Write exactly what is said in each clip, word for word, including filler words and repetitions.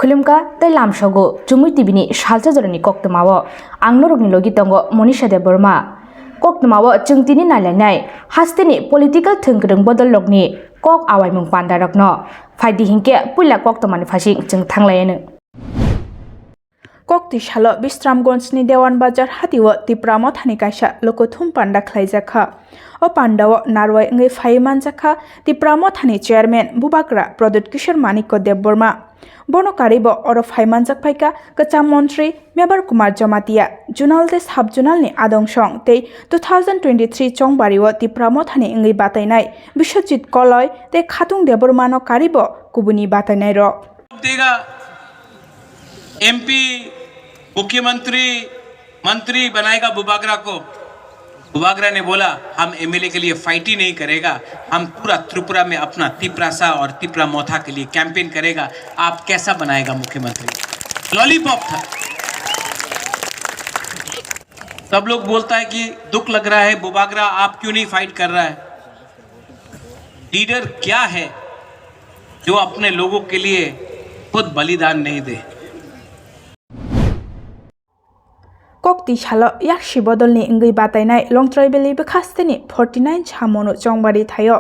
Khulumkha tei lamsogo Chumui T V ni salsa jorani koktwmao. Ang norokni logi tongo Monisha Debbarma. Koktwmao chwng tini nailainai hasteni political thwngkwrwng bodollokni kok awaimung pandarokno. Phaidi hinkhe puila koktwmani phaising chwng thanglaianw. Kokti salo Bisramganjni Dewan Bazar hatio Tipra Mothani kaisa lokothum panda khlaijakha. O pandao narwai wngwi phaiwi manjakha Tipra Mothani Chairman Bubagra Pradyut Kishore Manikya Debbarma. Bono karwibo oro phai manjak phaikha kwcham montri Mebar Kumar Jamatia, Zonal tei Sub Zonal ni adong song tei two thousand twenty-three chongbario Tipra Mothani wngwi batainai Biswajit Koloi tei Khatung Debbarmano karwibo kubuni batainairok. देगा एमपी, मुख्यमंत्री, मंत्री बनाएगा बुबागरा को। बुबागरा ने बोला, हम एमएलए के लिए फाइट ही नहीं करेगा, हम पूरा त्रिपुरा में अपना तिपरासा और तिपरा मोथा के लिए कैंपेन करेगा। आप कैसा बनाएगा मुख्यमंत्री? लॉलीपॉप था। सब लोग बोलता है कि दुख लग रहा है, बुबागरा आप क्यों नहीं फाइट कर रहा है? लीडर क्या है जो अपने लोगों के लिए खुद बलिदान नहीं दे? Kokti salo yaksi bodolni wngwi batainai Longtrai Valley bwkhasteni forty nine Samonu chongbari thaio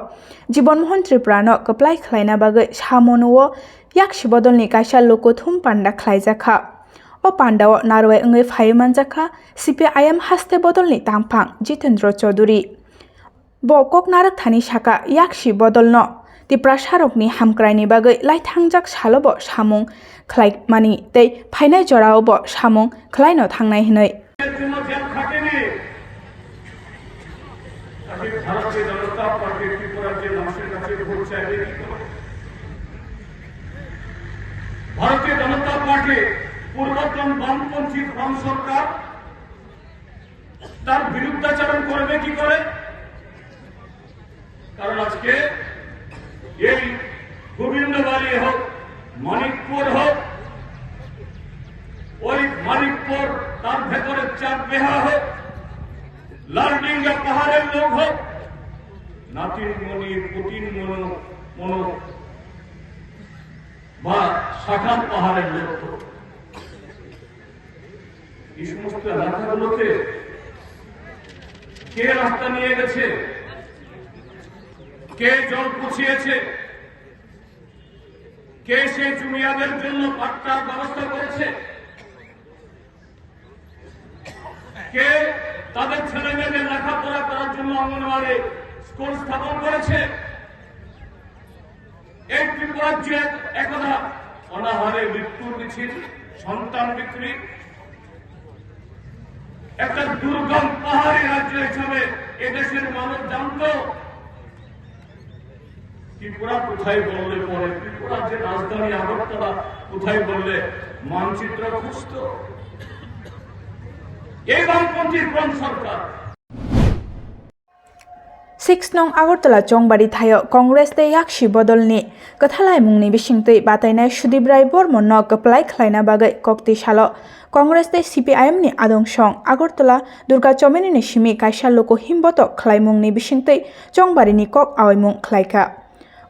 Jibon Mohan Tripurano kwplai khlaina bagwi Samonuo yaksi bodolni kaisa lokothum panda khlaijakha. O pandao narwai wngwi phaiwi manjakha C P I M haste bodolni tangphang Jitendra Chaudhary. Bo kok narwk thani saka yaksi bodolno Tiprasarokni hamkraini bagwi laithangjak salobo samung khlaimani tei phainai joraobo samung khlaino thangnai hwnwi. ভারতীয় জনতা পার্টি পূর্বতন বামপন্থী বাম সরকার তার বিরুদ্ধাচরণ করবে কি করে? কারণ আজকে এই গোবিন্দবাড়ি হোক, মানিকপুর হোক, ওই মানিকপুর, তার ভেতরে চাঁদ বেহা হোক, লালডিঙ্গা পাহাড়ের লোক হোক, নাতিন মণি, পুতিন মনো, মনো বা শাখার পাহাড়ের লোক হোক, এই সমস্ত এলাকাগুলোতে কে রাস্তা নিয়ে গেছে, কে জল পচিয়েছে, কে সেই জুমিয়াদের জন্য পাট্টার ব্যবস্থা করেছে, কে তাদের ছেলে মেয়েদের লেখাপড়া করার জন্য অঙ্গনওয়াড়ি স্কুল স্থাপন করেছে, এই ত্রিপুরার যে একদা অনাহারে মৃত্যুর মিছিল, সন্তান বিক্রি, একটা দুর্গম পাহাড়ি রাজ্য হিসাবে এদেশের মানুষ জানতো ত্রিপুরা কোথায় বললে পরে, ত্রিপুরার যে রাজধানী আগরতলা কোথায় বললে মানচিত্র খুঁজতো। এই বামপন্থী কোন সরকার? Six nong Agartala Chongbari thaio Congress tei yaksi bodolni kwthalaimungni bisingtwi batainai Sudip Rai Bormonno kwplai khlaina bagwi kokti salo Congress tei C P I M ni adong song Agartala Durga Chominini simi kaisa luku himbotok khlaimungni bisingtwi Chongbarini kok awaimung khlaikha.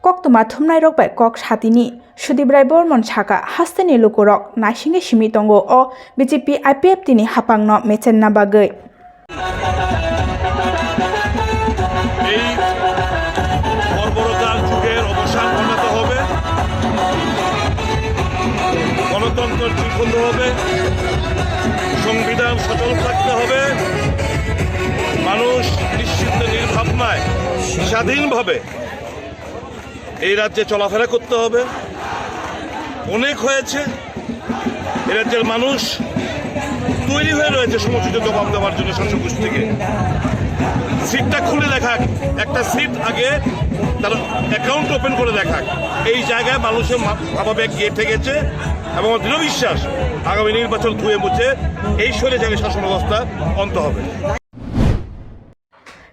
Koktwma thumnairok bai kok satini Sudip Rai Bormon saka hasteni lukurok naisingwi simi tongo o B J P I P F T ni hapangno mechenna bagwi. এই বর্বরতার যুগের অবসান ঘটাতে হবে, গণতন্ত্র ঠিক হতে হবে, সংবিধান সচল থাকতে হবে, মানুষ নিশ্চিন্তে নির্ভাবনায় স্বাধীনভাবে এই রাজ্যে চলাফেরা করতে হবে। অনেক হয়েছে, এ রাজ্যের মানুষ তৈরি হয়ে রয়েছে সমুচিত জবাব দেওয়ার জন্য শাসক গোষ্ঠীকে। সিটটা খুলে দেখাক, একটা সিট আগে তার অ্যাকাউন্ট ওপেন করে দেখাক। এই জায়গায় মানুষের মা-, ভাবাবেগ গিয়ে ঠেকেছে এবং আমার দৃঢ় বিশ্বাস আগামী নির্বাচন ধুয়ে মুছে এই স্বৈরাচারী শাসন ব্যবস্থা অন্ত হবে।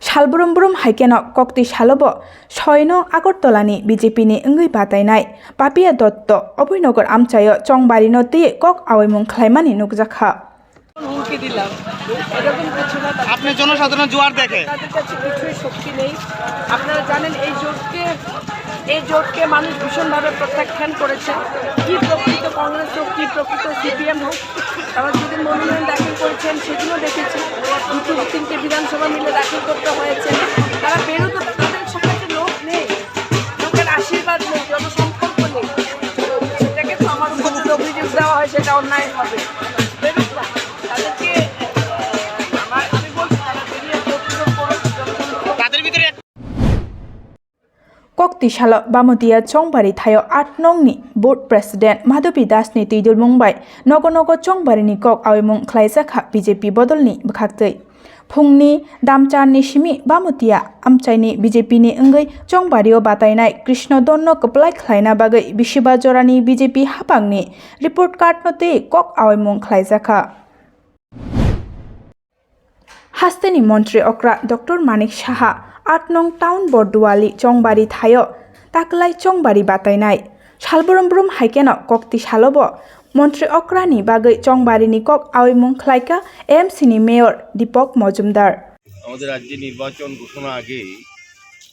Sal brum brum hai kheno kokti salobo soino Agartala ni B J P ni wngwi batainai Papiya Dotto Abhoynagar amchaio Chongbarino twi kok awaimung khlaimani nukjakha. হুমকি দিলাম, এরকম কিছু না। আপনি জনসাধারণের জোয়ার দেখে। তাদের কাছে কিছুই শক্তি নেই। আপনারা জানেন এই জোটকে, এই জোটকে মানুষ ভীষণভাবে প্রত্যাখ্যান করেছে। কি প্রকৃত কংগ্রেস প্রকৃত সিপিএম হোক, তারা যদি মনোনয়ন দাখিল করেছেন সেদিনও দেখেছি, দুটো তিনটে বিধানসভা মিলে দাখিল করতে হয়েছে। তারা বেরোতে, তাদের সাথে লোক নেই, লোকের আশীর্বাদ নেই, জনসম্পর্ক নেই। সেটাকে তো আমার উপর যদি অভিযোগ দেওয়া হয়, সেটা অন্যায় হবে। বেরোক না, তাদেরকে, আহ, আমার, আমি বলছি, তারা বেরিয়ে প্রতিরোধ করুক, জনসম্পর্ক তাদের ভিতরে এক Kokti salo Bamotia Chongbari thaio aat nongni board president Madhavi Das ni twidulmung bai nogo nogo Chongbari ni kok awimung khlaijakha B J P bodolni bwkhaktwi. Phungni damcharni simi Bamotia amchaini B J P ni wngwi Chongbario batainai Krishno Donno kwplai khlaina bagwi bisiba jorani B J P haphangni report card no twi kok awimung khlaijakha. Hasteni montri okra Doctor Manik Saha aat nong town Borduali Chongbari thaio taklai Chongbari batainai. Salbrum brum haikeno kokti salobo montri okrani bagwi Chongbarini kok awimung khlaika A M C ni mayor Deepak Mojumdar. আমাদের রাজ্যে নির্বাচন ঘোষণা আগেই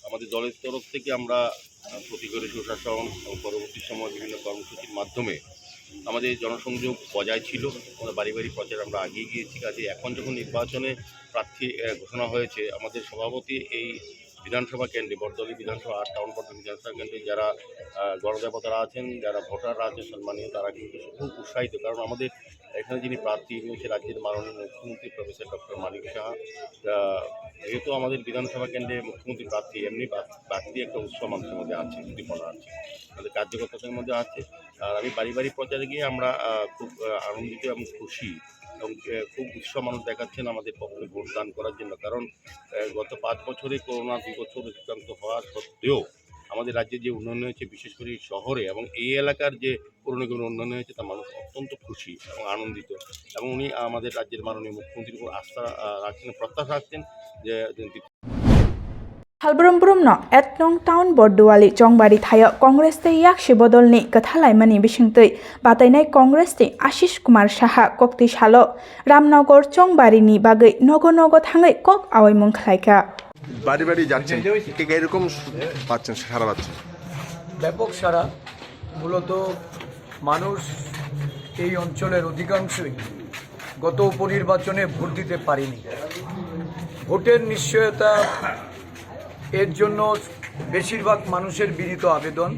আমাদের দলের তরফ থেকে আমরা, আহ, প্রতি ঘরে সুশাসন এবং পরবর্তী সময় বিভিন্ন কর্মসূচির মাধ্যমে আমাদের জনসংযোগ বজায় ছিল। আমরা বাড়ি বাড়ি প্রচার আমরা আগিয়ে গিয়েছি। কাজে এখন যখন নির্বাচনে প্রার্থী, আহ, ঘোষণা হয়েছে, আমাদের সভাপতি এই বিধানসভা কেন্দ্রে, বর্দলি বিধানসভা আর টাউন বর্দলি বিধানসভা কেন্দ্রে যারা, আহ, গণদেবতারা আছেন, যারা ভোটাররা আছেন সম্মানীয়, তারা কিন্তু খুব উৎসাহিত। কারণ আমাদের এখানে যিনি প্রার্থী, ইনি হচ্ছে রাজ্যের মাননীয় মুখ্যমন্ত্রী প্রফেসর ডক্টর মানিক সাহা। আহ, যেহেতু আমাদের বিধানসভা কেন্দ্রে মুখ্যমন্ত্রী প্রার্থী, এমনি প্রা-, প্রার্থী একটা উৎসাহ মানুষের মধ্যে আছে, উদ্দীপনা আছে, আমাদের কার্যকর্তাদের মধ্যে আছে। আর আমি বাড়ি বাড়ি প্রচারে গিয়ে আমরা, আহ, খুব, আহ, আনন্দিত এবং খুশি এবং, আহ, খুব উৎসাহ মানুষ দেখাচ্ছেন আমাদের পক্ষে ভোট দান করার জন্য। কারণ, আহ, গত পাঁচ বছরে করোনা দুই বছর অতিক্রান্ত হওয়ার সত্ত্বেও আমাদের রাজ্যে যে উন্নয়ন হয়েছে, বিশেষ করে এই শহরে এবং এই এলাকার যে পুরনো কোনো উন্নয়ন হয়েছে, তা মানুষ অত্যন্ত খুশি এবং আনন্দিত। এবং উনি আমাদের রাজ্যের মাননীয় মুখ্যমন্ত্রীর উপর আস্থা, আহ, রাখছেন, প্রত্যাশা রাখছেন যে, যে Salbrum brum no aat nong town Borduali Chongbari thaio Congress tei Yakshi bodolni kwthalaimani bisingtwi batainai Congress ni Ashish Kumar Saha kokti salo Ramnagar Chongbari ni bagwi nogo nogo thangwi kok awimung khlaika. বাড়ি বাড়ি যাচ্ছেন, ঠিক এরকম পাচ্ছেন, সাড়া পাচ্ছেন? ব্যাপক সাড়া। মূলত মানুষ এই অঞ্চলের অধিকাংশই গত উপনির্বাচনে ভোট দিতে পারেনি। ভোটের নিশ্চয়তা, এর জন্য বেশিরভাগ মানুষের বিনীত আবেদন,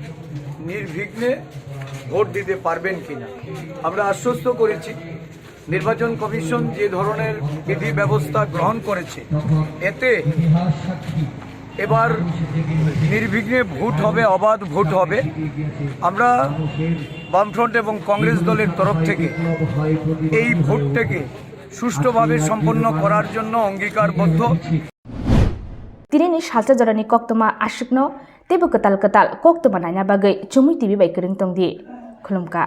নির্বিঘ্নে ভোট দিতে পারবেন কিনা। আমরা আশ্বস্ত করেছি, নির্বাচন কমিশন যে ধরনের বিধি ব্যবস্থা গ্রহণ করেছে, এতে এবার নির্বিঘ্নে ভোট হবে, অবাধ ভোট হবে। আমরা বামফ্রন্ট এবং কংগ্রেস দলের তরফ থেকে এই ভোটটাকে সুষ্ঠুভাবে সম্পন্ন করার জন্য অঙ্গীকারবদ্ধ। Tini ni salsa jorani koktwma aswkno teibo kwtal kwtal koktwma naina bagwi Chumui T V bai kwrwng tong di. Khulumkha.